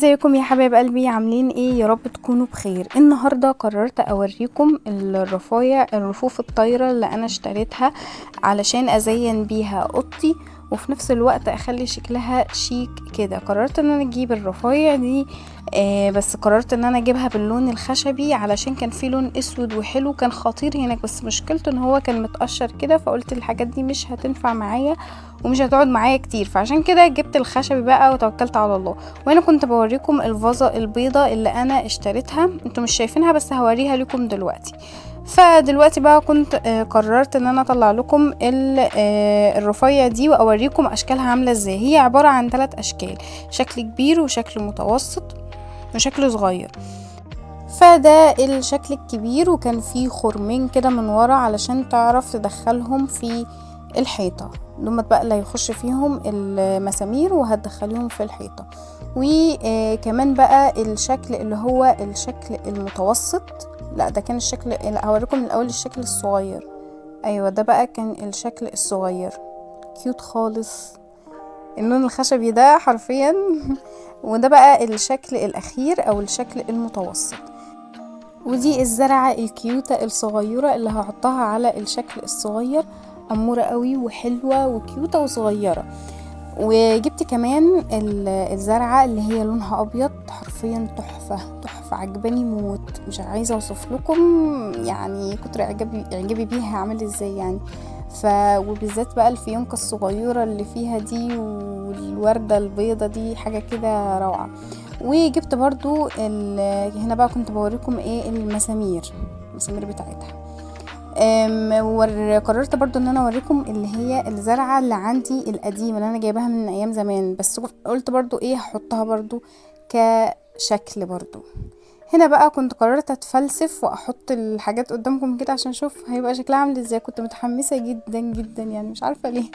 ازيكم يا حبايب قلبي؟ عاملين ايه؟ يا رب تكونوا بخير. النهارده قررت اوريكم الرفايع، الرفوف الطايره اللي انا اشتريتها علشان ازين بيها اوضتي وفي نفس الوقت اخلي شكلها شيك كده. قررت ان انا اجيب الرفايع دي، بس قررت ان انا اجيبها باللون الخشبي علشان كان في لون اسود وحلو كان خطير هناك، بس مشكلته ان هو كان متقشر كده، فقلت الحاجات دي مش هتنفع معايا ومش هتقعد معايا كتير، فعشان كده جبت الخشبي بقى وتوكلت على الله. وانا كنت بوريكم الفازة البيضة اللي انا اشتريتها، انتوا مش شايفينها بس هوريها لكم دلوقتي. فدلوقتي بقى كنت قررت ان انا اطلع لكم الرفيع دي واوريكم اشكالها عامله ازاي. هي عبارة عن 3 اشكال، شكل كبير وشكل متوسط وشكل صغير. فده الشكل الكبير، وكان فيه خرمين كده من ورا علشان تعرف تدخلهم في الحيطة، دول بقى اللي هيخش فيهم المسامير وهتدخليهم في الحيطة. وكمان بقى الشكل اللي هو الشكل المتوسط، لا ده كان الشكل، لا هوريكم من الاول الشكل الصغير. ايوه ده بقى كان الشكل الصغير، cute خالص اللون الخشبي ده حرفيا. وده بقى الشكل الاخير او الشكل المتوسط. ودي الزرعه الكيوته الصغيرة اللي هحطها على الشكل الصغير، اموره قوي وحلوه وكيوته وصغيره. وجبت كمان الزرعه اللي هي لونها ابيض، حرفيا تحفة تحفة، عجباني موت، مش عايزه اوصف لكم يعني كتر اعجابي بيها عامل ازاي يعني. وبالذات بقى الفيونكه الصغيرة اللي فيها دي والورده البيضة دي، حاجة كده روعه. وجبت برضو هنا بقى كنت بوريكم ايه المسامير بتاعتها. وقررت برضو ان انا اوريكم اللي هي الزرعه اللي عندي القديمة اللي انا جايباها من ايام زمان، بس قلت برضو ايه هحطها برضو كشكل برضو. هنا بقى كنت قررت اتفلسف واحط الحاجات قدامكم كده عشان اشوف هيبقى شكلها عامل ازاي. كنت متحمسة جدا جدا يعني مش عارفه ليه،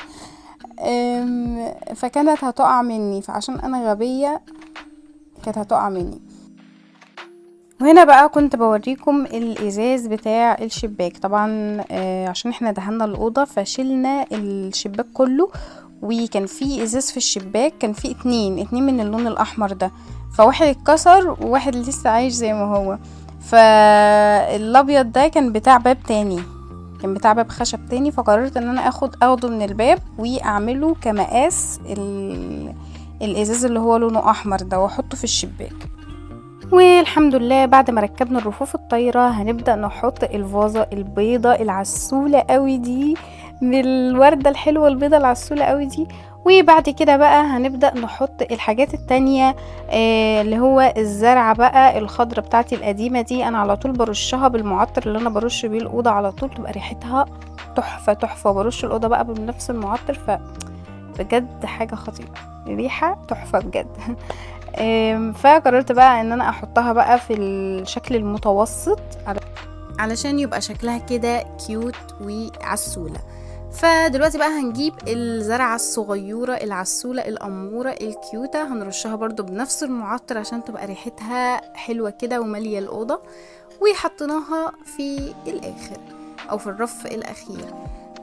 فكانت هتقع مني، فعشان انا غبية كانت هتقع مني. وهنا بقى كنت بوريكم الازاز بتاع الشباك، طبعا عشان احنا دهنا الاوضة فشلنا الشباك كله، وكان في ازاز في الشباك، كان في اتنين من اللون الاحمر ده، فواحد اتكسر وواحد لسه عايش زي ما هو. فالابيض ده كان بتاع باب تاني، كان بتاع باب خشب تاني، فقررت ان انا اخده من الباب واعمله كمقاس الازاز اللي هو لونه احمر ده واحطه في الشباك. والحمد لله بعد ما ركبنا الرفوف الطايره هنبدا نحط الفازة البيضة العسوله قوي دي بالورده الحلوة البيضة العسوله قوي دي. وبعد كده بقى هنبدا نحط الحاجات التانية، اللي هو الزرعه بقى الخضرة بتاعتي القديمة دي، انا على طول برشها بالمعطر اللي انا برش بيه الاوضة على طول، تبقى ريحتها تحفة تحفة. برش الاوضة بقى بنفس المعطر، فبجد حاجة خطيرة، ريحه تحفة بجد. فقررت بقى ان انا احطها بقى في الشكل المتوسط علشان يبقى شكلها كده cute وعسولة. فدلوقتي بقى هنجيب الزرعة الصغيرة العسولة الأمورة الكيوتة، هنرشها برضو بنفس المعطر عشان تبقى ريحتها حلوة كده ومالية الأوضة، وحطيناها في الآخر أو في الرف الأخير.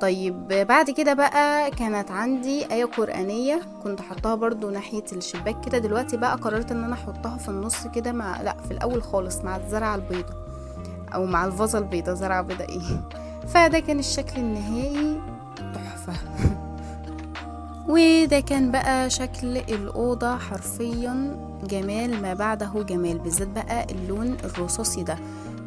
طيب بعد كده بقى كانت عندي آية قرآنية كنت حطاها برضو ناحية الشباك كده، دلوقتي بقى قررت ان انا احطها في النص كده مع، لا في الاول خالص مع الزرعة البيضة او مع الفازة البيضة، زرعة بيضة ايه. فده كان الشكل النهائي تحفة. وده كان بقى شكل الأوضة، حرفيا جمال ما بعده جمال، بالذات بقى اللون الرصاصي ده،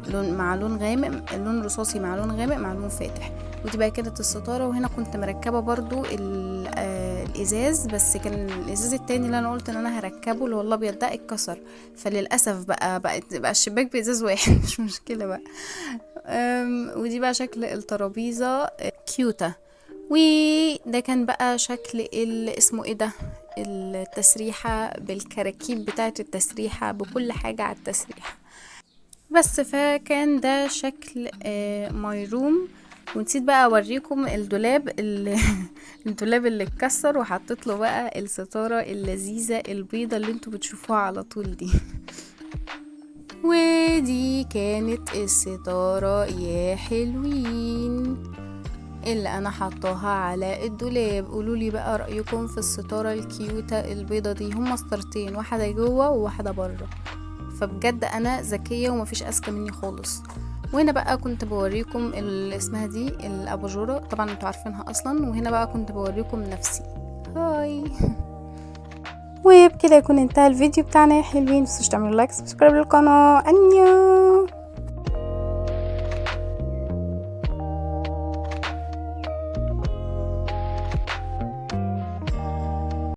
لون مع لون غامق، لون رصاصي مع لون غامق مع لون فاتح. ودي بقى كانت الستارة. وهنا كنت مركبة برضو الازاز، بس كان الازاز التاني اللي انا قلت ان انا هركبه اللي هو الابيض ده اتكسر، فللاسف بقى الشباك بازاز واحد مش مشكلة بقى. ودي بقى شكل الترابيزة كيوتة. وده كان بقى شكل اسمه ايه ده، التسريحة بالكراكيب بتاعة التسريحة بكل حاجة على التسريحة بس. فكان ده شكل my room. ونسيت بقى اوريكم الدولاب اللي الدولاب اللي اتكسر، وحطيت له بقى الستارة اللذيذة البيضة اللي انتوا بتشوفوها على طول دي. ودي كانت الستارة يا حلوين. اللي انا حطاها على الدولاب. قولولي بقى رأيكم في الستارة الكيوتة البيضة دي. هما ستارتين، واحدة جوه وواحدة بره، فبجد انا ذكية ومفيش اذكى مني خالص. وهنا بقى كنت بوريكم اللي اسمها دي الاباجوره، طبعا انتوا عارفينها اصلا. وهنا بقى كنت بوريكم نفسي. hi. وبكده يكون انتهى الفيديو بتاعنا يا حلوين. متنسوش تعملوا like، subscribe للقناة. 안녕.